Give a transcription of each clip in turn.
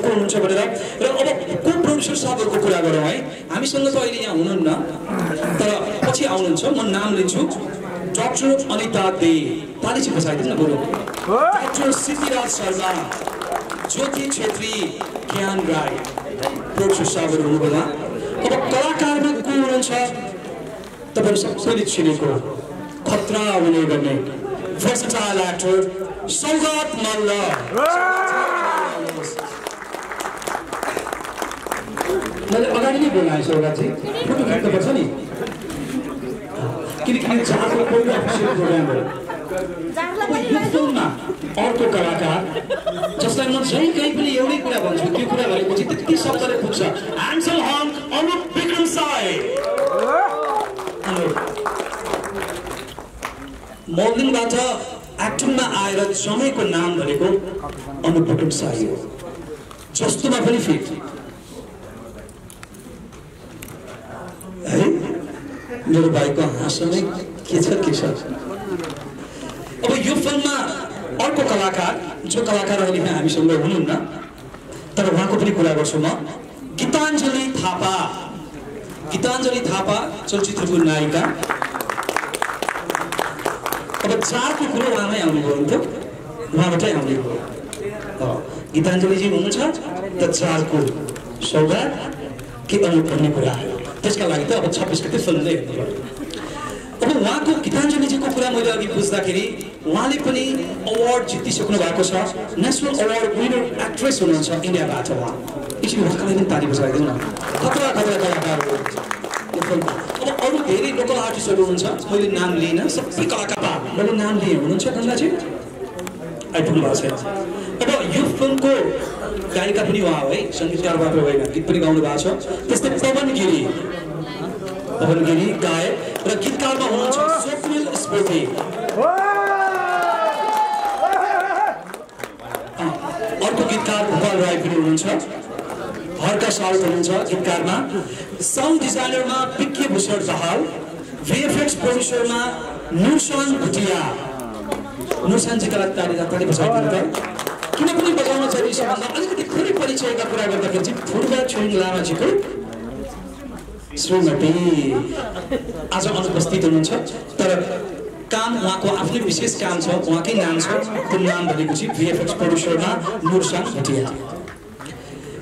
हुनुहुन्छ भनेर र अब को प्रोड्युसर साहबहरुको कुरा गरौँ है हामीसँग त अहिले यहाँ हुनुहुन्न तर पछि आउनुहुन्छ म नाम लिन्छु डाक्टर अनिता दे ताली चाहिँ बजाइदिनु न बरु डाक्टर सिद्धिराज शर्मा ज्योति छेत्री ज्ञान राई प्रोड्युसर साहबहरु हुनुभयो अब कलाकारमा को हुनुहुन्छ तपाईहरु सबैले चिनेको खतरा अभिनय गर्ने versatile actor सौगात मल्ल मैले अगाडि नै बोलाएँ सौगातजी फोटो खिच्नुपर्छ नि किनकि जहाँको पहिलो अफिसियल प्रोग्राम हो यो फिल्ममा अर्को कलाकार जसलाई म जहीँ कहीँ पनि एउटै कुरा भन्छु त्यो कुरा भनेपछि त्यति शब्दले पुग्छ ह्यान्डसम हङ्क अनुप विक्रम साई मोडलिङबाट एक्टिङमा आएर समयको नाम भनेको अनुप विक्रम साई हो जस्तोमा पनि फिट है मेरो भाइको हाँसमै के छ अब यो फिल्ममा अर्को कलाकार जो कलाकार अहिले हामीसँग हुनुहुन्न तर उहाँको पनि कुरा गर्छु म गीताञ्जली थापा चलचित्रको नायिका अब चारको कुरो उहाँमै आउने भयो नि त उहाँबाटै आउने भयो गीताञ्जलीजी हुनुहुन्छ त चारको सौगात के अनुप भन्ने कुरा आयो त्यसका लागि त अब 26 गते फिल्म नै हेर्नु पर्यो अब उहाँको गीताञ्जलीजीको कुरा मैले अघि बुझ्दाखेरि उहाँले पनि अवार्ड जितिसक्नु भएको छ नेसनल अवार्ड विनर एक्ट्रेस हुनुहुन्छ इन्डियाबाट उहाँ एकछिन उहाँको लागि ताली बजाइदिउँ न खतरा कलाकार हो अब अरू धेरै लोकल आर्टिस्टहरू हुनुहुन्छ मैले नाम लिइनँ सबै कलाकार मैले नाम लिएँ हुनुहुन्छ गङ्गाजी आइपुग्नु भएको छैन अब यो फिल्मको गायिका पनि उहाँ हो है सङ्गीतकार मात्र होइन गीत पनि गाउनु भएको छ त्यस्तै पवन गिरी गायक र गीतकारमा हुनुहुन्छ स्वप्निल स्मृति अर्को गीतकार भोपाल राई पनि हुनुहुन्छ हर्का साउथ हुनुहुन्छ गीतकारमा साउन्ड डिजाइनरमा पिके भूषण दाहाल भिएफएक्स प्रोड्युसरमा नुरसान भुटिया नुरसानजीका लागि ताली बजाइदिनु त किन पनि बजाउन चाहिँ सबभन्दा अलिकति थोरै परिचयका कुरा गर्दाखेरि चाहिँ फुटबल छोइङ लामाजीको श्रीमती आज अनुपस्थित हुनुहुन्छ तर काम उहाँको आफ्नै विशेष काम छ उहाँकै नाम छ त्यो नाम भनेको चाहिँ भिएफएक्स प्रोड्युसरमा नुरसान भुटिया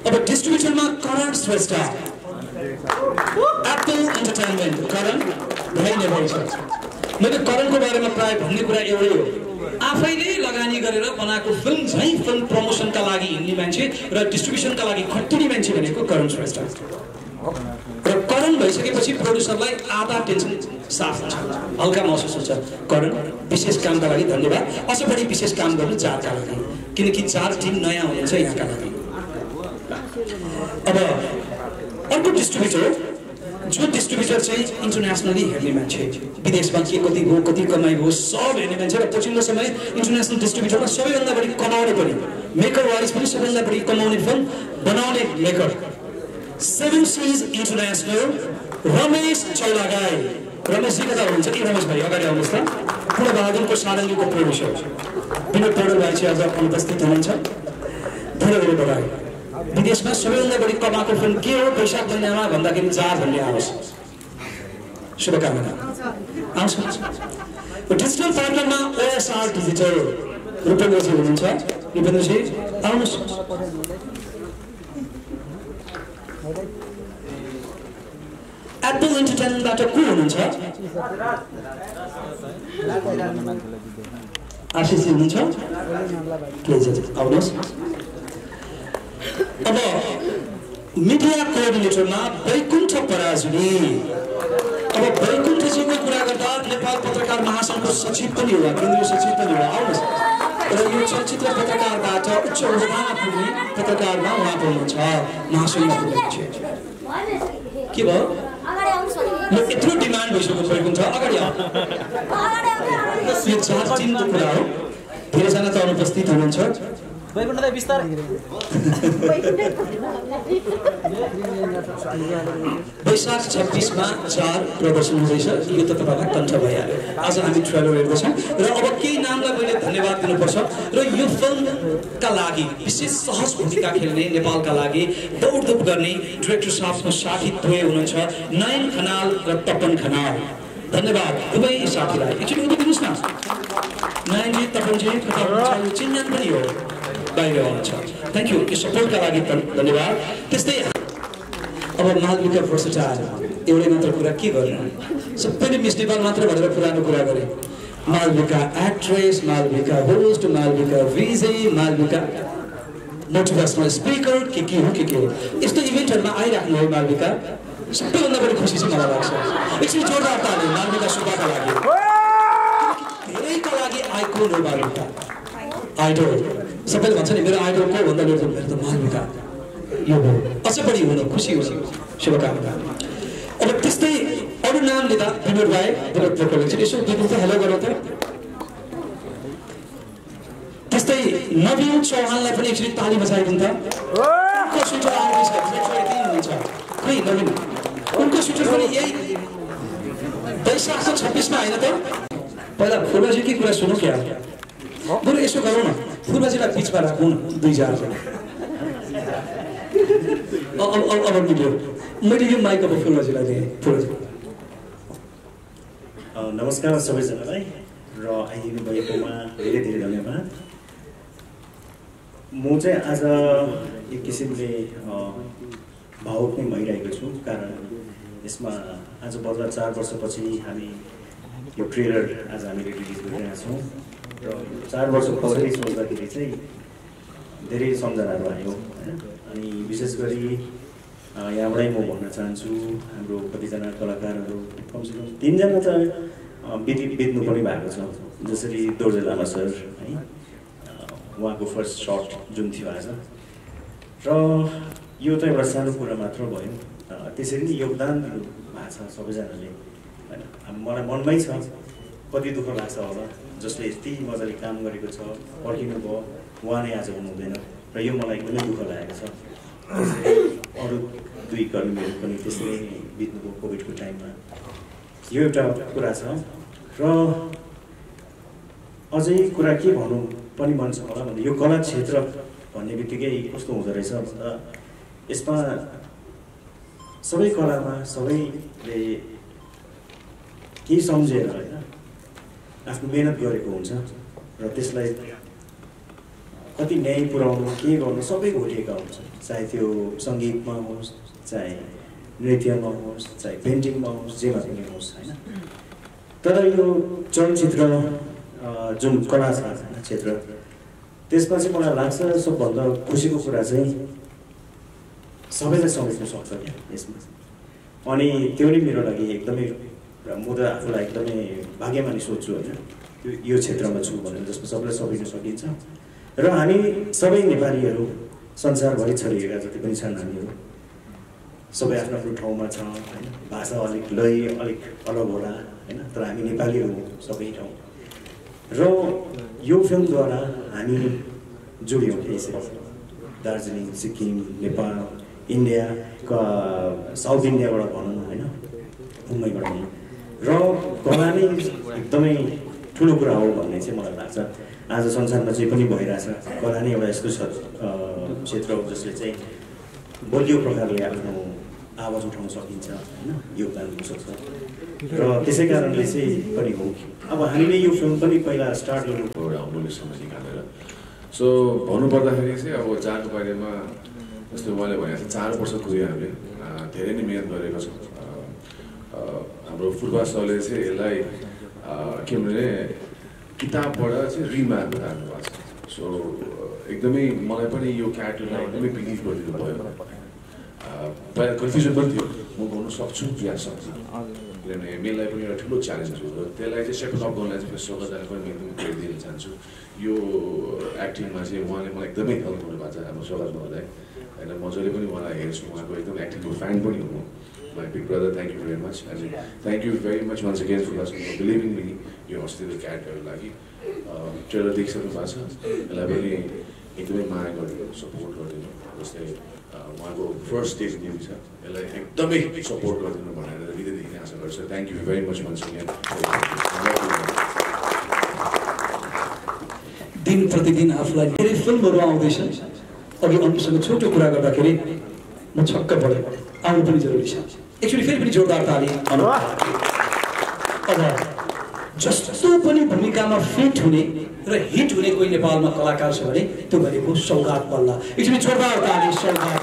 अब डिस्ट्रिब्युटरमा करण श्रेष्ठ एप्पल इन्टरटेनमेन्ट करण भाइ नै भन्छ मैले करणको बारेमा प्राय भन्ने कुरा एउटै हो आफैले लगानी गरेर बनाएको फिल्म झैँ फिल्म प्रमोसनका लागि हिँड्ने मान्छे र डिस्ट्रिब्युसनका लागि खट्टुनी मान्छे भनेको करण श्रेष्ठ र करण भइसकेपछि प्रोड्युसरलाई आधा टेन्सन साफ हुन्छ हल्का महसुस हुन्छ करण विशेष कामका लागि धन्यवाद अझ बढी विशेष काम गर्नु चारका लागि किनकि चार टिम नयाँ हुनुहुन्छ यहाँका लागि अब अर्को डिस्ट्रिब्युटर जो डिस्ट्रिब्युटर चाहिँ इन्टरनेसनली हेर्ने मान्छे विदेशमा के कति हो कति कमाइ हो सब हेर्ने मान्छे र पछिल्लो समय इन्टरनेसनल डिस्ट्रिब्युटरमा सबैभन्दा बढी कमाउने पनि मेकर वाइज पनि सबैभन्दा बढी कमाउने फिल्म बनाउने मेकर 7 सिज इन्टरनेसनल रमेश चौलागाई रमेशजी कता हुनुहुन्छ कि रमेश भाइ अगाडि आउनुहोस् त पूर्ण बहादुरको सारङ्गीको प्रोड्युसर विनोद पौडेल भाइ चाहिँ आज अनुपस्थित हुनुहुन्छ धेरै धेरै बधाई विदेशमा सबैभन्दा बढी कमाएको फिल्म के हो वैशाख महिनामा भन्दाखेरि जार भन्ने आओस् शुभकामना आउँछ डिजिटल पार्टनरमा ओएसआर डिजिटल रूपेन्द्रजी हुनुहुन्छ रूपेन्द्रजी आउनुहोस् एप्पल इन्टरटेनमेन्टबाट को हुनुहुन्छ आशिषजी हुनुहुन्छ आउनुहोस् अब मिडिया कोअर्डिनेटरमा वैकुण्ठ पराजुली अब वैकुण्ठजीको कुरा गर्दा नेपाल पत्रकार महासङ्घको सचिव पनि हो केन्द्रीय सचिव पनि हो आउनुहोस् र यो चलचित्र पत्रकारबाट उच्च ओहदामा पुग्ने पत्रकारमा उहाँ हुनुहुन्छ महासङ्घमा पुग्नुहुन्छ के भयो म यत्रो डिमान्ड भइसक्यो वैकुण्ठ अगाडि आऊ यो चार टिमको कुरा हो धेरैजना त अनुपस्थित हुनुहुन्छ वैकुण्ठलाई बिस्तारै वैशाख 26 मा 4 प्रदर्शन हुँदैछ यो त तपाईलाई कण्ठ भइहाल्यो आज हामी ट्रेलर हेर्दैछौँ र अब केही नामलाई मैले धन्यवाद दिनुपर्छ र यो फिल्मका लागि विशेष सहज भूमिका खेल्ने नेपालका लागि दौडधुप गर्ने डिरेक्टर साहबको साथी दुवै हुनुहुन्छ नयन खनाल र तपन खनाल धन्यवाद दुवै साथीलाई एकचोटि उठ्दै दिनुहोस् न नयनजी तपनजी कता हुनुहुन्छ चिन्जान पनि हो बाहिर हुनुहुन्छ थ्याङ्क यू यो सपोर्टका लागि धन्यवाद त्यस्तै अब मालविका भर्सटाइल एउटै मात्र कुरा के गर्नु सबैले मिस नेपाल मात्र भनेर पुरानो कुरा गरे Malvika actress Malvika host Malvika VJ Malvika motivational speaker के हो यस्तो इभेन्टहरुमा आइराख्नु हो मालविका सबैभन्दा बढी खुसी चाहिँ मलाई लाग्छ एकछिन जोरदार ताली मालविका सुब्बाका लागि धेरैका लागि आइकोन हो मालविका आइडल सबैले भन्छ नि मेरो आइडल को भन्दा मेरो त मालविका यो हो अझै बढी हुनु खुसी हुनु शुभकामना अब त्यस्तै अरू नाम लिँदा विनोद भाइ डिरेक्टर कलेक्सन यसो विनोद हेलो गरौँ त त्यस्तै नवीन चौहानलाई पनि एकचोटि ताली बजाइदिउँ त उनको स्विटर आर्टिस्ट यति हुनुहुन्छ खै नवीन उनको स्विटर पनि यही वैशाख 26 मा हैन त पहिला फुलबाजीकै कुरा सुनौ क्या बरु यसो गरौँ न फुलबाजीलाई बिचमा राखौँ न दुई जना अब मिल्यो मैले यो माइक अब फुलबाजीलाई दिएँ फुलबाजी नमस्कार सबैजनालाई र आइदिनु भएकोमा धेरै धेरै धन्यवाद म चाहिँ आज एक किसिमले भावुक नै भइरहेको छु कारण यसमा आज बल्ल 4 वर्षपछि हामी यो ट्रेलर आज हामीले रिलिज गरिरहेका छौँ र 4 वर्ष पछाडि सोच्दाखेरि चाहिँ धेरै सम्झनाहरू आयो हैन अनि विशेष गरी यहाँबाटै म भन्न चाहन्छु हाम्रो कतिजना कलाकारहरू कमसेकम 3 जना त बित्नु पनि भएको छ जसरी दोर्जे लामा सर है उहाँको फर्स्ट सर्ट जुन थियो आज र यो त एउटा सानो कुरा मात्र भयो त्यसरी नै योगदान दिनु भएको छ सबैजनाले हैन मलाई मनमै छ कति दुःख लाग्छ होला जसले यति मजाले काम गरेको छ पर्खिनु भयो उहाँ नै आज हुनुहुँदैन र यो मलाई एकदमै दुःख लागेको छ अरू 2 कर्मीहरू पनि त्यसरी बित्नुभयो कोभिडको टाइममा यो एउटा कुरा छ र अझै कुरा के भनौँ पनि मन छ होला भन्दा यो कला क्षेत्र भन्ने बित्तिकै कस्तो हुँदो रहेछ भन्दा यसमा सबै कलामा सबैले केही सम्झेर होइन आफ्नो मेहनत गरेको हुन्छ र त्यसलाई कति न्याय पुर्याउनु के गर्नु सबै घोटिएका हुन्छ चाहे त्यो सङ्गीतमा होस् चाहे नृत्यमा होस् चाहे पेन्टिङमा होस् जेमा पनि होस् होइन तर यो चलचित्र जुन कला छ होइन क्षेत्र त्यसमा चाहिँ मलाई लाग्छ सबभन्दा खुसीको कुरा चाहिँ सबैलाई समेट्न सक्छ क्या यसमा अनि त्यो नै मेरो लागि एकदमै म त आफूलाई एकदमै भाग्यमानी सोच्छु होइन यो क्षेत्रमा छु भनेर जसमा सबैलाई समेट्न सकिन्छ र हामी सबै नेपालीहरू संसारभरि छरिएका जति पनि छन् हामीहरू सबै आफ्नो आफ्नो ठाउँमा छ होइन भाषा अलिक लय अलिक अलग होला होइन तर हामी नेपालीहरू सबै ठाउँ र यो फिल्मद्वारा हामी जोडियौँ यसरी दार्जिलिङ सिक्किम नेपाल इन्डिया साउथ इन्डियाबाट भनौँ होइन मुम्बईबाट भनौँ र कला नै एकदमै ठुलो कुरा हो भन्ने चाहिँ मलाई लाग्छ आज संसारमा जे पनि भइरहेछ कला नै एउटा यस्तो क्षेत्र हो जसले चाहिँ बलियो प्रकारले आफ्नो आवाज उठाउन सकिन्छ होइन योगदान दिन सक्छ र त्यसै कारणले चाहिँ पनि हो अब हामीले यो फिल्म पनि पहिला स्टार्ट गर्नु एउटा अमूल्य समय निकालेर सो भन्नुपर्दाखेरि चाहिँ अब चारको बारेमा जस्तो उहाँले भनेको छ 4 वर्ष कुर्यो हामीले धेरै नै मिहिनेत गरेको छौँ हाम्रो फुलबा सरले चाहिँ यसलाई के भने किताबबाट चाहिँ रिमार्क गर्नु भएको छ सो एकदमै मलाई पनि यो क्यारेक्टरलाई एकदमै बिलिभ गरिदिनु भयो पहिला कन्फ्युजन पनि थियो म गर्नु सक्छु या सक्छु किनभने मेललाई पनि एउटा ठुलो च्यालेन्ज हो र त्यसलाई चाहिँ सेपल अप गर्नलाई चाहिँ स्वगतलाई पनि म एकदमै क्रेडिट दिन चाहन्छु यो एक्टिङमा चाहिँ उहाँले मलाई एकदमै हेल्प गर्नुभएको छ हाम्रो स्वगत मलाई होइन मजाले पनि उहाँलाई हेर्छु उहाँको एकदम एक्टिङको फ्यान पनि हुनु my big brother thank you very much and thank you very much once again for believing me यो अस्तिको क्यारेक्टरको लागि ट्रेलर देखिसक्नु भएको छ यसलाई पनि एकदमै माया गरिदिनु सपोर्ट गरिदिनु जस्तै उहाँको फर्स्ट स्टेज मुभी छ यसलाई एकदमै सपोर्ट गरिदिनु भनेर हृदयदेखि नै आशा गर्छु thank you very much once again दिन प्रतिदिन आफूलाई धेरै फिल्महरू आउँदैछन् अघि अरूसँग छोटो कुरा गर्दाखेरि म छक्क परेँ आउनु पनि जरुरी छ एक्चुअली फेरि पनि जोरदार ताली अब जस्तो पनि भूमिकामा फिट हुने र हिट हुने कोही नेपालमा कलाकार छ भने त्यो भनेको सौगात बल्ला एक्चुअली जोरदार ताली सौगात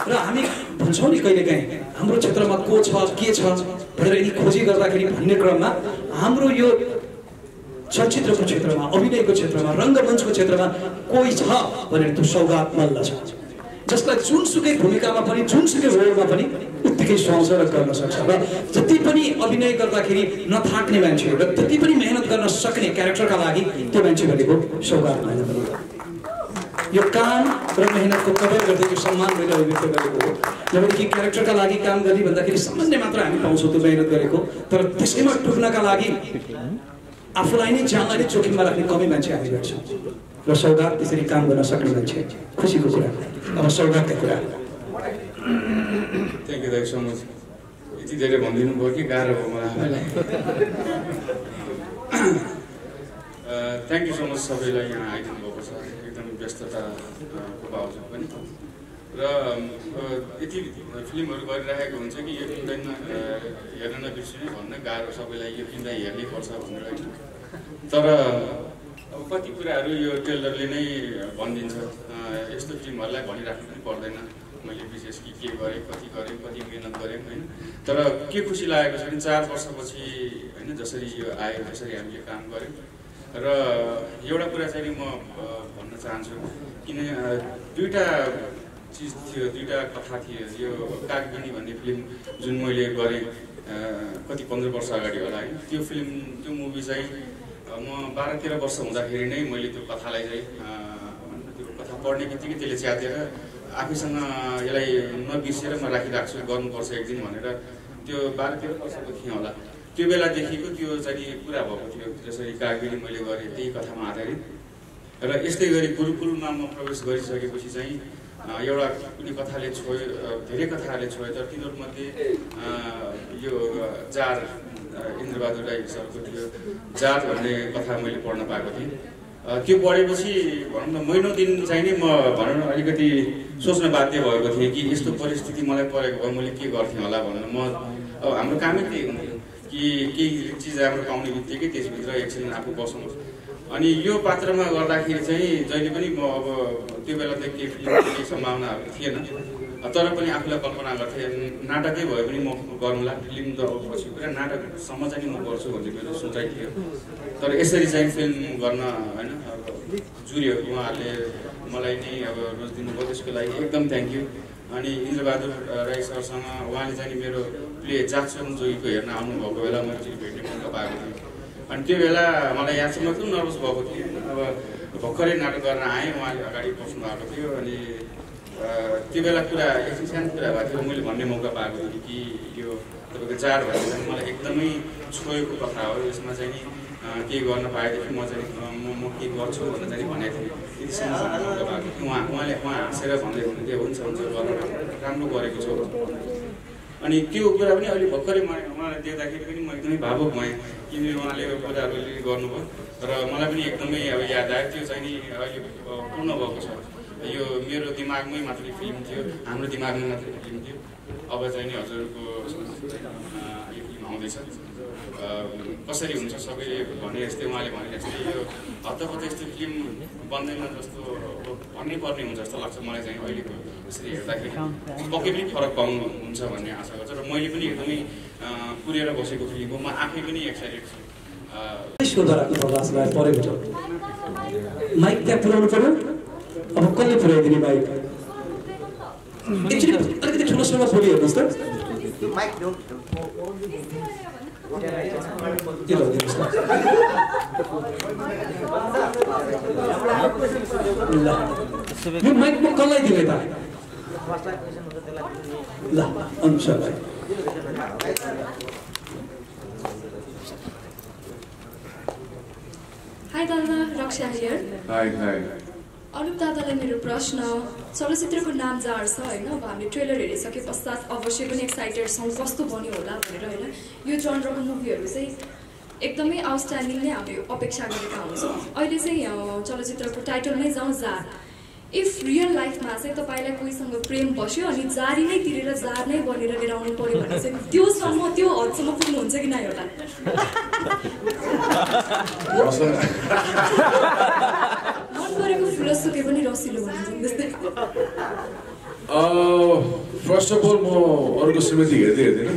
र हामी भन्छौँ नि कहिलेकाहीँ हाम्रो क्षेत्रमा को छ के छ भनेर यदि खोजी गर्दाखेरि भन्ने क्रममा हाम्रो यो चलचित्रको क्षेत्रमा अभिनयको क्षेत्रमा रङ्गमञ्चको क्षेत्रमा कोही छ भनेर त्यो सौगात मल्ल छ जसलाई जुनसुकै भूमिकामा पनि जुनसुकै रोलमा पनि उत्तिकै सुहाउँछ र गर्न सक्छ र जति पनि अभिनय गर्दाखेरि नथाक्ने मान्छे र जति पनि मेहनत गर्न सक्ने क्यारेक्टरका लागि त्यो मान्छे भनेको सौगात मल्ल पनि यो काम र मेहनतको कदर गर्दै यो सम्मान मैले अभिव्यक्त गरेको हो जबकि कि क्यारेक्टरका लागि काम गर्ने भन्दाखेरि सामान्य मात्र हामी पाउँछौँ त्यो मेहनत गरेको तर त्यसैमा टुक्नका लागि आफूलाई नै ज्यानलाई नै जोखिममा राख्ने कमै मान्छे हामी गर्छौँ र सौगात त्यसरी काम गर्न सक्ने मान्छे खुसीको कुरा अब सौगातका कुरा थ्याङ्क यू दाइ सो मच यति धेरै भनिदिनु भयो कि गाह्रो भयो मलाई आफैलाई थ्याङ्क यू सो मच सबैलाई यहाँ आइदिनु भएको छ एकदम व्यस्तताको बावजुद पनि र यति फिल्महरू गरिरहेको हुन्छ कि यो फिल्ममा हेर्न नबिर्सिने भन्न गाह्रो सबैलाई यो फिल्मलाई हेर्नै पर्छ भनेर तर अब कति कुराहरू यो ट्रेलरले नै भनिदिन्छ यस्तो फिल्महरूलाई भनिराख्नु पनि पर्दैन मैले विशेष के गरेँ कति मिहिनेत गरेँ होइन तर के खुसी लागेको छ भने 4 वर्षपछि होइन जसरी यो आयो जसरी हामीले काम गऱ्यौँ र एउटा कुरा चाहिँ म भन्न चाहन्छु किन दुईवटा चिज थियो दुईवटा कथा थियो यो कागबिनी भन्ने फिल्म जुन मैले गरेँ कति 15 वर्ष अगाडि होला होइन त्यो फिल्म त्यो मुभी चाहिँ म 12-13 वर्ष हुँदाखेरि नै मैले त्यो कथालाई चाहिँ त्यो कथा पढ्ने बित्तिकै त्यसले च्यातेर आफैसँग यसलाई नबिर्सेर म राखिरहेको छु गर्नुपर्छ एक दिन भनेर त्यो 12-13 वर्षको थिएँ होला त्यो बेलादेखिको त्यो चाहिँ कुरा भएको थियो जसरी कागबिनी मैले गरेँ त्यही कथामा आधारित र यस्तै गरी गुरुकुलमा म प्रवेश गरिसकेपछि चाहिँ एउटा कुनै कथाले छोयो धेरै कथाहरूले छोयो तर तिनीहरूमध्ये यो जार इन्द्रबहादुर राई सरको थियो जार भन्ने कथा मैले पढ्न पाएको थिएँ त्यो पढेपछि भनौँ न महिनौ दिन चाहिँ नै म भनौँ न अलिकति सोच्न बाध्य भएको थिएँ कि यस्तो परिस्थिति मलाई परेको भए मैले के गर्थेँ होला भनेर म अब हाम्रो कामै त्यही हुन्थ्यो कि केही चिज हाम्रो पाउने बित्तिकै त्यसभित्र एकछिन आफू बस्नु अनि यो पात्रमा गर्दाखेरि चाहिँ जहिले पनि म अब त्यो बेला त केही सम्भावनाहरू थिएन तर पनि आफूलाई कल्पना गर्थेँ नाटकै भए पनि म गर्नुला फिल्म त अब पछि पुरा नाटकसम्म चाहिँ म गर्छु भन्ने मेरो सोचाइ थियो तर यसरी चाहिँ फिल्म गर्न होइन अब जुर्यो उहाँहरूले मलाई नै अब रोज दिनुभयो त्यसको लागि एकदम थ्याङ्क यू अनि इन्द्रबहादुर राई सरसँग उहाँले चाहिँ मेरो प्ले जाक्सन जोगीको हेर्न आउनुभएको बेला मैले भेट्ने मौका पाएको थिएँ अनि त्यो बेला मलाई यहाँसम्म एकदम नर्भस भएको थियो अब भर्खरै नाटक गर्न आएँ उहाँले अगाडि बस्नु भएको थियो अनि त्यो बेला कुरा एकछिन सानो कुरा भएको थियो मैले भन्ने मौका पाएको थिएँ कि यो तपाईँको जार भन्ने चाहिँ मलाई एकदमै छोएको कथा हो यसमा चाहिँ नि केही गर्न पाएदेखि म चाहिँ म के गर्छु भनेर चाहिँ भनेको थिएँ त्यतिसम्म भन्ने मौका पाएको थियो उहाँ हाँसेर भन्दै हुनुहुन्थ्यो हुन्छ गर्न राम्रो गरेको छ अनि त्यो कुरा पनि अहिले भर्खरै उहाँलाई देख्दाखेरि पनि म एकदमै भावुक भएँ किनभने उहाँले कुराहरू गर्नुभयो र मलाई पनि एकदमै अब याद आयो त्यो चाहिँ नि अहिले पूर्ण भएको छ यो मेरो दिमागमै मात्रै फिल्म थियो हाम्रो दिमागमै मात्रै फिल्म थियो अब चाहिँ नि हजुरको यो फिल्म आउँदैछ कसरी हुन्छ सबैले भने जस्तै उहाँले भने जस्तै यो हत्तपत्त यस्तो फिल्म बन्दैन जस्तो भन्नै पर्ने हुन्छ जस्तो लाग्छ मलाई चाहिँ अहिलेको यसरी हेर्दाखेरि पक्कै पनि फरक पाउनुहुन्छ भन्ने आशा गर्छु र मैले पनि एकदमै पुरेर बसेको फिल्म हो म आफै पनि एक्साइटेड छु माइक त्यहाँ पुऱ्याउनु पर्यो अब कसले पुऱ्याइदिने माइक एकचोटि अलिकति ठुलो स्वरमा बोली हेर्नुहोस् त यो माइक म कसलाई दिने त ल अनुसारलाई हाई दादा, Raksha here. Hi hi. Anup दादालाई मेरो प्रश्न, चलचित्रको नाम जार छ होइन, अब हामीले ट्रेलर हेरिसके पश्चात अवश्य पनि एक्साइटेड छौँ कस्तो बन्यो होला भनेर होइन। यो जनरको मुभीहरू चाहिँ एकदमै आउटस्ट्यान्डिङ नै हामीले अपेक्षा गरेका हुन्छौँ। अहिले चाहिँ चलचित्रको टाइटलमै जाउँ जार। इफ रियल लाइफमा चाहिँ तपाईँलाई कोहीसँग प्रेम बस्यो अनि जारी नै तिरेर जार नै बनेर लिएर आउनु पऱ्यो भने चाहिँ त्यो हदसम्म पुग्नुहुन्छ कि नै होला? मन परेको फुलसुके पनि रसिलो भनिन्छ त्यस्तै। फर्स्ट अफ अल म अरूको श्रीमती हेर्दैन।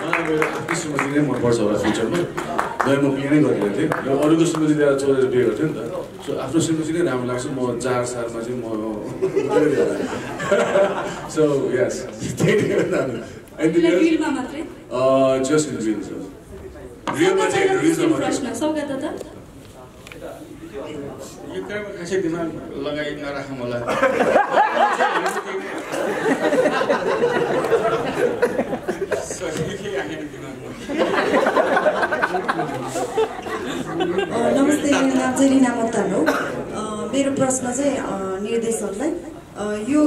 मलाई मेरो आफ्नो श्रीमती नै मनपर्छ होला फ्युचरमा। जब म बिहे नै गरेको थिएँ र अरूको श्रीमती ल्याएर छोडेर बिहे गर्थेँ नि त। सो आफ्नो श्रीमती नै राम्रो लाग्छ। म जार सालमा चाहिँ म सो यस रिलमा मात्रै जस्ट इन रिल सर। रिलमा चाहिँ रिलमा प्रश्न सौगात दादा यो कुरामा खासै दिमाग लगाइ नराख मलाई। नमस्ते, मेरो नाम चाहिँ रिना मोक्तान हो। मेरो प्रश्न चाहिँ निर्देशकलाई, यो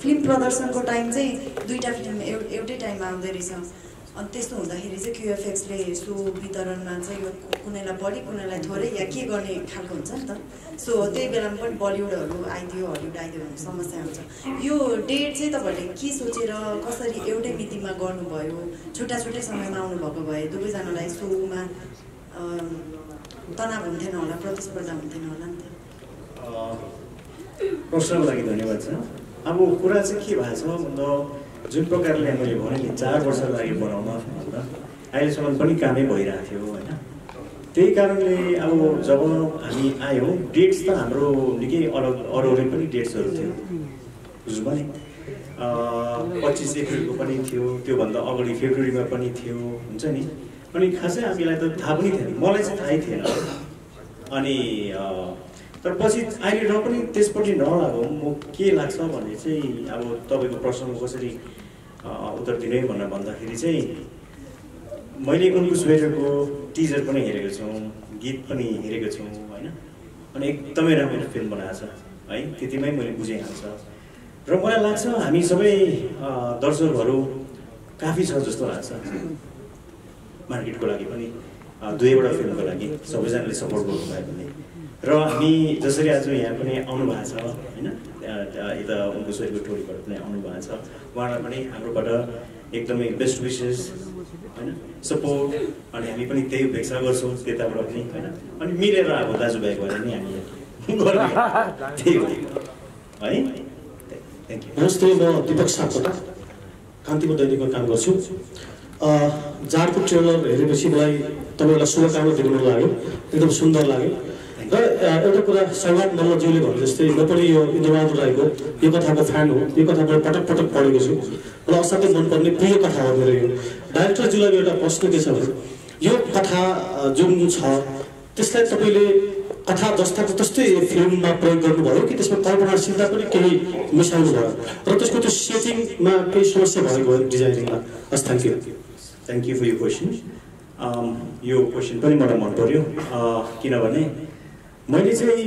फिल्म प्रदर्शनको टाइम चाहिँ दुईवटा फिल्म एउटै टाइममा आउँदै रहेछ। अनि त्यस्तो हुँदाखेरि चाहिँ क्युएफएक्सले सो वितरणमा चाहिँ यो कुनैलाई बढी कुनैलाई थोरै या के गर्ने खालको हुन्छ नि त। सो त्यही बेलामा पनि बलिउडहरू आइदियो हलिउड आइदियो भने समस्या हुन्छ। यो डेट चाहिँ तपाईँहरूले के सोचेर कसरी एउटै मितिमा गर्नुभयो? छुट्टा छुट्टै समयमा आउनुभएको भए दुवैजनालाई सोमा तनाव हुन्थेन होला, प्रतिस्पर्धा हुन्थेन होला नि त? प्रश्नको लागि धन्यवाद छ। अब कुरा चाहिँ के भएको छ भन्दा जुन प्रकारले मैले भने नि 4 वर्ष लागि बनाउन भन्दा अहिलेसम्म पनि कामै भइरहेको थियो होइन। त्यही कारणले अब जब हामी आयौँ डेट्स त हाम्रो निकै अलग अरू पनि डेट्सहरू थियो बुझ्नुभयो नि। 25 अप्रिलको पनि थियो, त्योभन्दा अगाडि फेब्रुअरीमा पनि थियो हुन्छ नि। अनि खासै हामीलाई त थाहा पनि थिएन, मलाई चाहिँ थाहै थिएन। अनि तर पछि अहिले र पनि त्यसपट्टि नलागौँ म के लाग्छ भने चाहिँ अब तपाईँको प्रश्नको कसरी उत्तर दिने भनेर भन्दाखेरि चाहिँ मैले उनको स्वेटरको टिजर पनि हेरेको छु, गीत पनि हेरेको छु होइन। अनि एकदमै राम्रो फिल्म बनाएको छ है, त्यतिमै मैले बुझिहाल्छ। र मलाई लाग्छ हामी सबै दर्शकहरू काफी छ जस्तो लाग्छ मार्केटको लागि पनि, दुवैवटा फिल्मको लागि सबैजनाले सपोर्ट गर्नुभयो भने। र हामी जसरी आज यहाँ पनि आउनु भएको छ होइन, यता उनको स्वेटरको टोलीबाट पनि आउनु भएको छ, उहाँलाई पनि हाम्रोबाट एकदमै बेस्ट विसेस होइन, सपोर्ट। अनि हामी पनि त्यही अपेक्षा गर्छौँ त्यताबाट पनि होइन। अनि मिलेर अब दाजुभाइ भएर नि हामी गर्ने त्यही हो है। Thank you. नमस्ते, म दीपक सापकोटा कान्तिपुर दैनिकमा काम गर्छु। जाडको ट्रेलर हेरेपछि मलाई तपाईँहरूलाई शुभकामना दिनु मन लाग्यो, एकदम सुन्दर लाग्यो। र एउटा कुरा सौगात मल्लज्यूले भने जस्तै म पनि यो इन्द्रबहादुर राईको यो कथाको फ्यान हो। यो कथा मैले पटक पटक पढेको छु, मलाई असाध्यै मनपर्ने प्रिय कथा हो मेरो यो। डाइरेक्टरज्यूलाई एउटा प्रश्न के छ भने यो कथा जुन छ त्यसलाई तपाईँले कथा जस्ताको त्यस्तै फिल्ममा प्रयोग गर्नुभयो कि त्यसमा कल्पनाशीलता पनि केही मिसाउनु भयो र त्यसको त्यो सेटिङमा केही समस्या भएको हो डिजाइनिङमा? हस्, thank you. Thank you for यो क्वेसन। यो क्वेसन पनि मलाई मन पर्यो किनभने मैले चाहिँ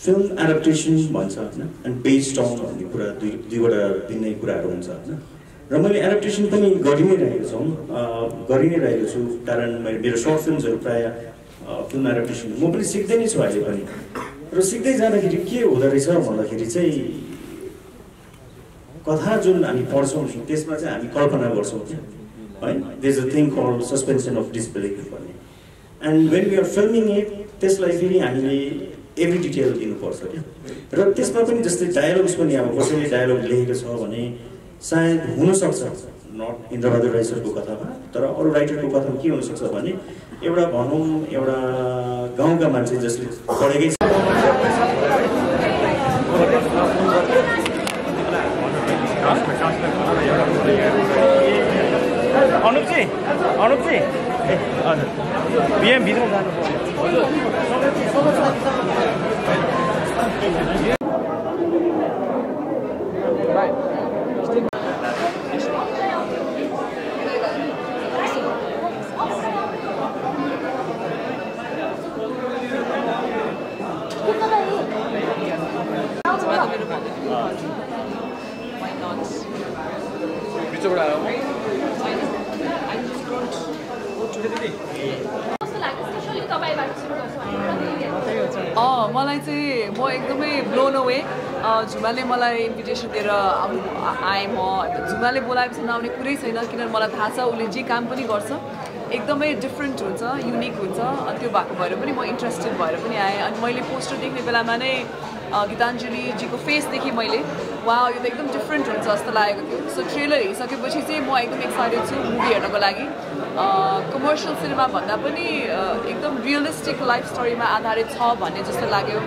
फिल्म एडप्टेसन भन्छ होइन अनि बेस्ड अन भन्ने कुरा दुईवटा भिन्नै कुराहरू हुन्छ होइन। र मैले एडप्टेसन पनि गरि नै रहेको छु कारण मेरो सर्ट फिल्महरू प्रायः फिल्म एडप्टेसन म पनि सिक्दै नै छु अहिले पनि। र सिक्दै जाँदाखेरि के हुँदो रहेछ भन्दाखेरि चाहिँ कथा जुन हामी पढ्छौँ त्यसमा चाहिँ हामी कल्पना गर्छौँ है। There is a thing called suspension of disbelief भन्ने। And when we are filming it त्यसलाई फेरि हामीले एभ्री डिटेल दिनुपर्छ क्या। र त्यसमा पनि जस्तै डायलग्स पनि अब कसैले डायलग लेखेको छ भने सायद हुनसक्छ नट इन्द्रबहादुर राई सरको कथामा, तर अरू राइटरको कथामा के हुनसक्छ भने एउटा भनौँ एउटा गाउँका मान्छे जसले पढेकै छ अनुपजी ए हजुर बिएम भित्र जानु पर्यो। यस्तोबाट आयो मलाई चाहिँ म एकदमै ब्लोन अवे झुमाले मलाई इन्भिटेसन दिएर आएँ म झुमाले बोलाएपछि नआउने कुरै छैन किनभने मलाई थाहा छ उसले जे काम पनि गर्छ एकदमै डिफ्रेन्ट हुन्छ युनिक हुन्छ अनि त्यो भएको भएर पनि म इन्ट्रेस्टेड भएर पनि आएँ अनि मैले पोस्टर देख्ने बेलामा नै गीताञ्जलीजीको फेस देखेँ मैले वा यो त एकदम डिफ्रेन्ट हुन्छ जस्तो लागेको थियो सो ट्रेलर हेरिसकेपछि चाहिँ म एकदम एक्साइटेड छु मुभी हेर्नको लागि कमर्सियल सिनेमा भन्दा पनि एकदम रियलिस्टिक लाइफ स्टोरीमा आधारित छ भन्ने जस्तो लाग्यो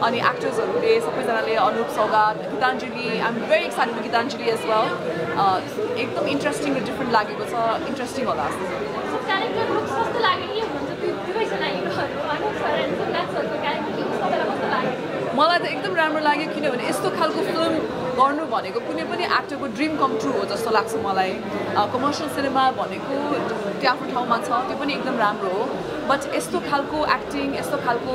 अनि एक्टर्सहरूले सबैजनाले Anup Saugat Gitanjali I am very excited for Gitanjali as well एकदम इन्ट्रेस्टिङ र डिफ्रेन्ट लागेको छ इन्ट्रेस्टिङ होला मलाई त एकदम राम्रो लाग्यो किनभने यस्तो खालको फिल्म गर्नु भनेको कुनै पनि एक्टरको ड्रिम कम ट्रु हो जस्तो लाग्छ मलाई कमर्सियल सिनेमा भनेको त्यो आफ्नो ठाउँमा छ त्यो पनि एकदम राम्रो हो बट यस्तो खालको एक्टिङ यस्तो खालको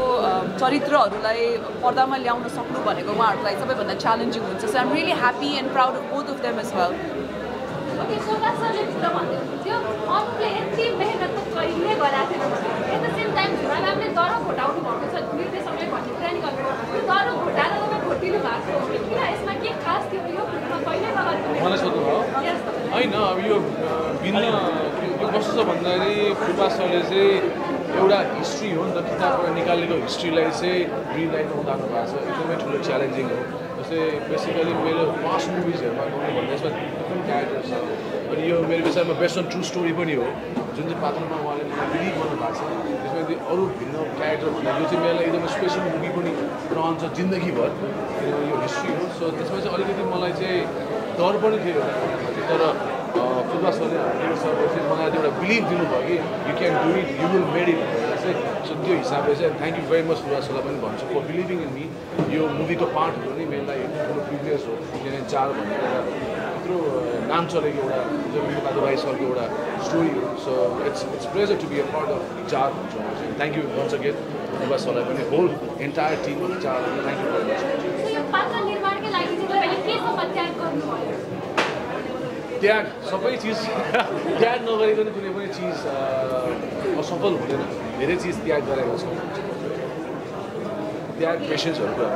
चरित्रहरूलाई पर्दामा ल्याउन सक्नु भनेको उहाँहरूलाई सबैभन्दा च्यालेन्जिङ हुन्छ so I am really happy and proud of both of them as well Okay, so that's all it's the one. You on play team मेहनत तो कहिले गराएको थिएन at the same time जुराले हामीले दरो घोटाउनु भएको छ दुईले समय भन्ने प्लान गर्नु दरो घोटाएर तपाईं घोटिनु भएको हो किन यसमा के खास थियो यो फिल्ममा कहिले नगरेको मलाई सोध्नुभयो हैन अब यो भिन्न यो कस्तो छ भन्दाखेरि फुटबल सरले चाहिँ एउटा हिस्ट्री हो नि त किताबबाट निकालेको हिस्ट्रीलाई चाहिँ रिलाइट उतार्नु भएको छ एकदमै ठुलो च्यालेन्जिङ हो जस्तै बेसिकली मेरो पास्ट मुभिजहरूमा गर्नु भन्दा यसमा डिफ्रेन्ट क्यारेक्टर छ अनि यो मेरो विषयमा बेस्ट अन ट्रु स्टोरी पनि हो जुन चाहिँ पात्रमा उहाँले मलाई बिलिभ गर्नु भएको छ त्यसमा त्यो अरू भिन्न क्यारेक्टर भन्दा यो चाहिँ मेरो एकदमै स्पेसल मुभी पनि रहन्छ जिन्दगीभर किनभने यो हिस्ट्री हो सो त्यसमा चाहिँ अलिकति मलाई चाहिँ डर पनि थियो तर फुटबल सरले हाम्रो सरले चाहिँ मलाई एउटा बिलिभ दिनुभयो कि you can do it you will made it भनेर चाहिँ सो त्यो हिसाबले चाहिँ thank you very much football सरलाई पनि भन्छु फर बिलिभिङ इन मी यो मुभीको पार्ट हुनु नि मेरो लागि ठुलो प्रिभिलेज हो किनभने चार भनेर यत्रो नाम चलेको एउटा जमिनबहादुर राई सरको एउटा स्टोरी हो so it's pleasure to be a part of चार भन्छु म चाहिँ thank you once again football सरलाई पनि होल एन्टायर टिम अफ चार थ्याङ्क यू भेरी मच त्याग सबै चिज त्याग नगरिकन कुनै पनि चिज असफल हुँदैन धेरै चिज त्याग गरेको छ त्याग पेसेन्सहरू कुरा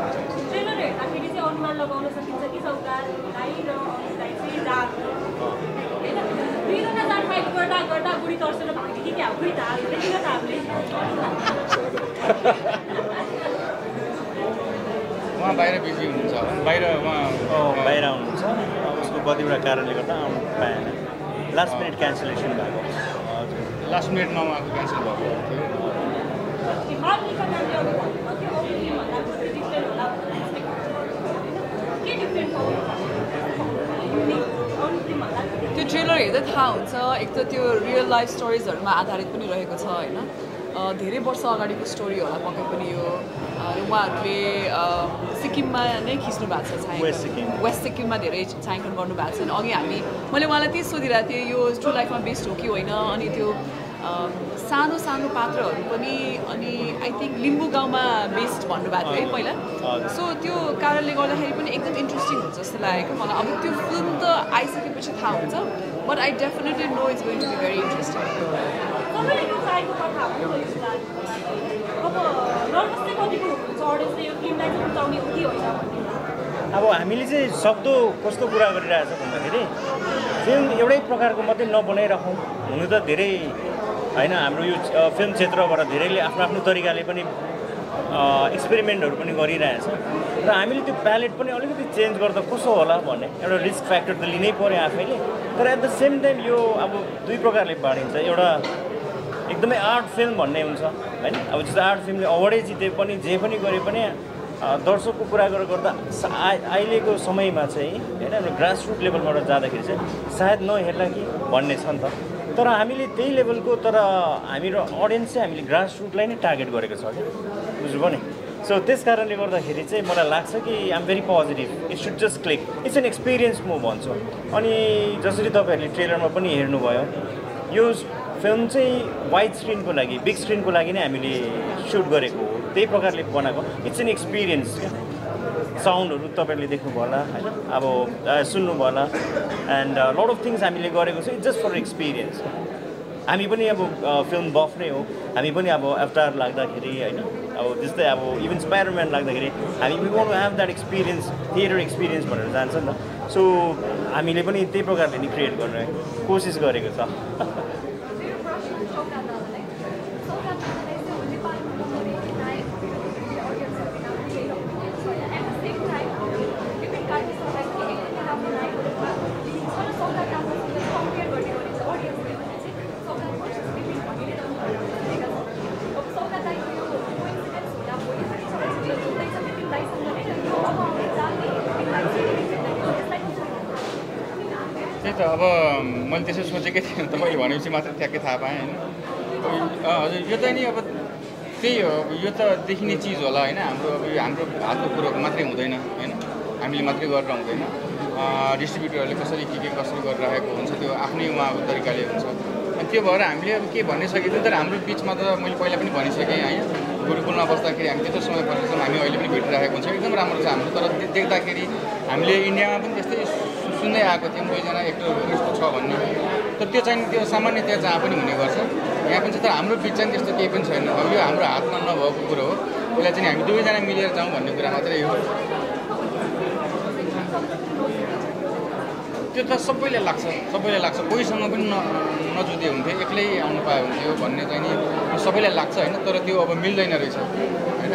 उहाँ बाहिर बिजी हुनुहुन्छ बाहिर बाहिर आउनुहुन्छ उसको कतिवटा कारणले गर्दा आउनु पाएन लास्ट मिनट क्यान्सलेसन भएको लास्ट मिनटमा उहाँको क्यान्सल भएको त्यो ट्रेलर हेर्दै थाहा हुन्छ एक त त्यो रियल लाइफ स्टोरिजहरूमा आधारित पनि रहेको छ होइन धेरै वर्ष अगाडिको स्टोरी होला पक्कै पनि यो उहाँहरूले सिक्किममा नै खिच्नु भएको छ छायाङ्कन वेस्ट सिक्किममा धेरै छायाङ्कन गर्नुभएको छ अघि मैले उहाँलाई त्यही सोधिरहेको थिएँ यो ट्रु लाइफमा बेस्ड हो कि होइन अनि त्यो सानो सानो पात्रहरू पनि अनि आई थिङ्क लिम्बू गाउँमा बेस्ड भन्नुभएको थियो है पहिला सो त्यो कारणले गर्दाखेरि पनि एकदम इन्ट्रेस्टिङ हुन्छ जस्तो लागेको मलाई अब त्यो फिल्म त आइसकेपछि थाहा हुन्छ but I definitely know it's going to be very interesting अब हामीले चाहिँ सक्दो कस्तो कुरा गरिरहेछ भन्दाखेरि फिल्म एउटै प्रकारको मात्रै नबनाइराखौँ हुनु त धेरै होइन हाम्रो यो फिल्म क्षेत्रबाट धेरैले आफ्नो आफ्नो तरिकाले पनि एक्सपेरिमेन्टहरू पनि गरिरहेछ र हामीले त्यो प्यालेट पनि अलिकति चेन्ज गर्दा कसो होला भन्ने एउटा रिस्क फ्याक्टर त लिनै पऱ्यो आफैले तर एट द सेम टाइम यो अब दुई प्रकारले बाँडिन्छ एउटा एकदमै आर्ट फिल्म भन्ने हुन्छ होइन अब जस्तो आर्ट फिल्मले अवार्डै जिते पनि जे पनि गरे पनि दर्शकको कुरा गर्दा अहिलेको समयमा चाहिँ होइन हाम्रो ग्रासरुट लेभलबाट जाँदाखेरि चाहिँ सायद नहेर्ला कि भन्ने छ नि त तर हामीले त्यही लेभलको तर हाम्रो अडियन्स चाहिँ हामीले ग्रासरुटलाई नै टार्गेट गरेको छ क्या बुझ्नुभयो नि सो त्यस कारणले गर्दाखेरि चाहिँ मलाई लाग्छ कि I am very positive it should just click it's an experience म भन्छु अनि जसरी तपाईँहरूले ट्रेलरमा पनि हेर्नुभयो यो फिल्म चाहिँ वाइड स्क्रिनको लागि बिग स्क्रिनको लागि नै हामीले सुट गरेको हो त्यही प्रकारले बनाएको इट्स एन एक्सपिरियन्स क्या साउन्डहरू तपाईँले देख्नुभयो होला होइन अब सुन्नुभयो होला एन्ड लट अफ थिङ्स हामीले गरेको छ जस्ट फर एक्सपिरियन्स हामी पनि अब फिल्म बफ नै हो हामी पनि अब अवतार लाग्दाखेरि होइन अब त्यस्तै अब इभन स्पाइडरम्यान लाग्दाखेरि हामी we want to have that experience theatre experience भनेर जान्छ नि त सो हामीले पनि त्यही प्रकारले नि क्रिएट गर्ने कोसिस गरेको छ त्यही त अब मैले त्यसो सोचेकै थिएँ तपाईँले भनेपछि मात्रै ठ्याक्कै थाहा पाएँ होइन हजुर यो त नि अब त्यही हो यो त देखिने चिज होला होइन हाम्रो अब यो हाम्रो हातको कुरो मात्रै हुँदैन होइन हामीले मात्रै गरेर हुँदैन डिस्ट्रिब्युटरहरूले कसरी कसरी गरिरहेको हुन्छ त्यो आफ्नै उहाँको तरिकाले हुन्छ अनि त्यो भएर हामीले अब के भन्ने सकेको तर हाम्रो बिचमा त मैले पहिला पनि भनिसकेँ होइन गुरुकुलमा बस्दाखेरि हामी त्यस्तो समय परेको हामी अहिले पनि भेटिरहेको हुन्छ एकदम राम्रो छ हाम्रो तर देख्दाखेरि हामीले इन्डियामा पनि त्यस्तै सुन्दै आएको थियौँ दुईजना एक्टरहरू यस्तो छ भन्ने तर त्यो चाहिँ त्यो सामान्यतया जहाँ पनि हुने गर्छ यहाँ पनि छ तर हाम्रो बिच चाहिँ त्यस्तो केही पनि छैन अब यो हाम्रो हातमा नभएको कुरो हो त्यसलाई चाहिँ हामी दुवैजना मिलेर जाउँ भन्ने कुरा मात्रै हो त्यो त सबैले लाग्छ कोहीसँग पनि नजुदे हुन्थ्यो एक्लै आउनु पाए हुन्थ्यो भन्ने चाहिँ नि सबैलाई लाग्छ होइन तर त्यो अब मिल्दैन रहेछ होइन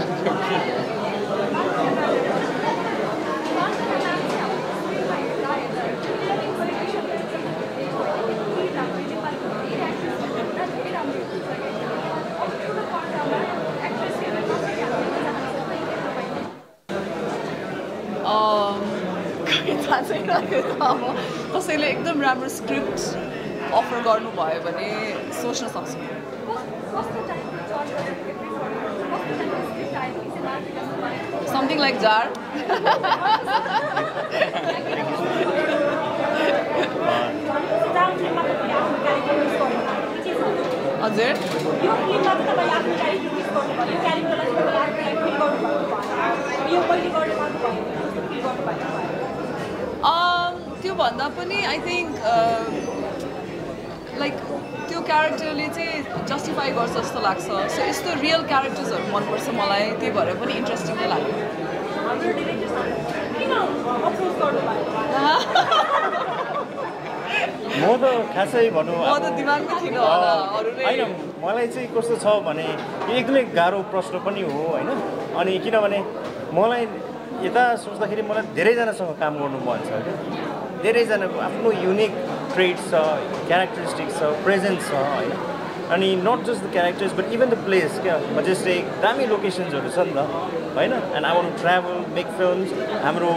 अब कसैले एकदम राम्रो स्क्रिप्ट अफर गर्नुभयो भने सोच्न सक्छु समथिङ लाइक जार हजुर त्योभन्दा पनि आई थिङ्क लाइक त्यो क्यारेक्टरले चाहिँ जस्टिफाई गर्छ जस्तो लाग्छ सो यस्तो रियल क्यारेक्टर्सहरू मनपर्छ मलाई त्यही भएर पनि इन्ट्रेस्टिङ नै लाग्यो म त खासै भनौँ म त दिमागमा थिइनँ होला होइन मलाई चाहिँ कस्तो छ भने एकदमै गाह्रो प्रश्न पनि हो होइन अनि किनभने मलाई यता सोच्दाखेरि मलाई धेरैजनासँग काम गर्नु मन छ क्या धेरैजनाको आफ्नो युनिक ट्रेड्स छ क्यारेक्टरिस्टिक्स छ प्रेजेन्स छ होइन अनि not just the characters but even the place क्या जस्तै दामी लोकेसन्सहरू छ नि त होइन and I want to travel make films हाम्रो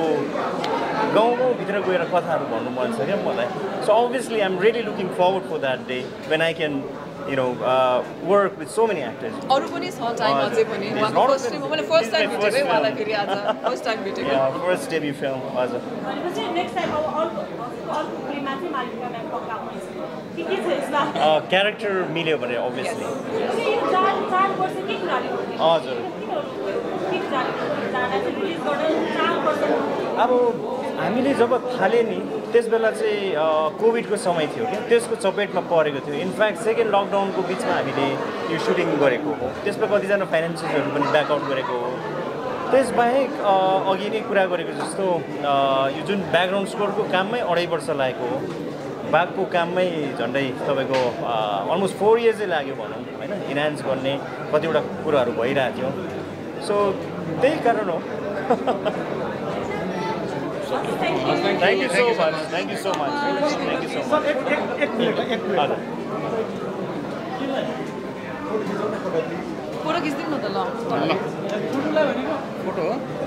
गाउँभित्र गएर कथाहरू भन्नु मन छ क्या मलाई so obviously I am really looking forward for that day when I can work with so many actors. अरू पनि छ टाइम अझै पनि मैले फर्स्ट टाइम भेटेकै उहाँलाई फेरि आज फर्स्ट टाइम भेटेको फर्स्ट डेब्यू फिल्म हजुर भनेपछि नेक्स्ट टाइम अब अर्को फिल्ममा चाहिँ मालिका म्याम पक्राउनु के छ यसमा क्यारेक्टर मिल्यो भने अभियसली हजुर अब हामीले जब थाल्यो नि त्यस बेला चाहिँ कोभिडको समय थियो क्या त्यसको चपेटमा परेको थियो इनफ्याक्ट सेकेन्ड लकडाउनको बिचमा हामीले यो सुटिङ गरेको हो त्यसमा कतिजना फाइनेन्सियर्सहरू पनि ब्याकआउट गरेको हो त्यसबाहेक अघि नै कुरा गरेको जस्तो यो जुन ब्याकग्राउन्ड स्कोरको काममै 2.5 वर्ष लागेको हो बाघको काममै झन्डै तपाईँको अलमोस्ट 4 इयर्सै लाग्यो भनौँ होइन इन्हान्स गर्ने कतिवटा कुराहरू भइरहेको थियो सो त्यही कारण हो Thank you so much. Thank you so much. Thank you so much. Photo खिच्दिउँ न त ल फोटो हो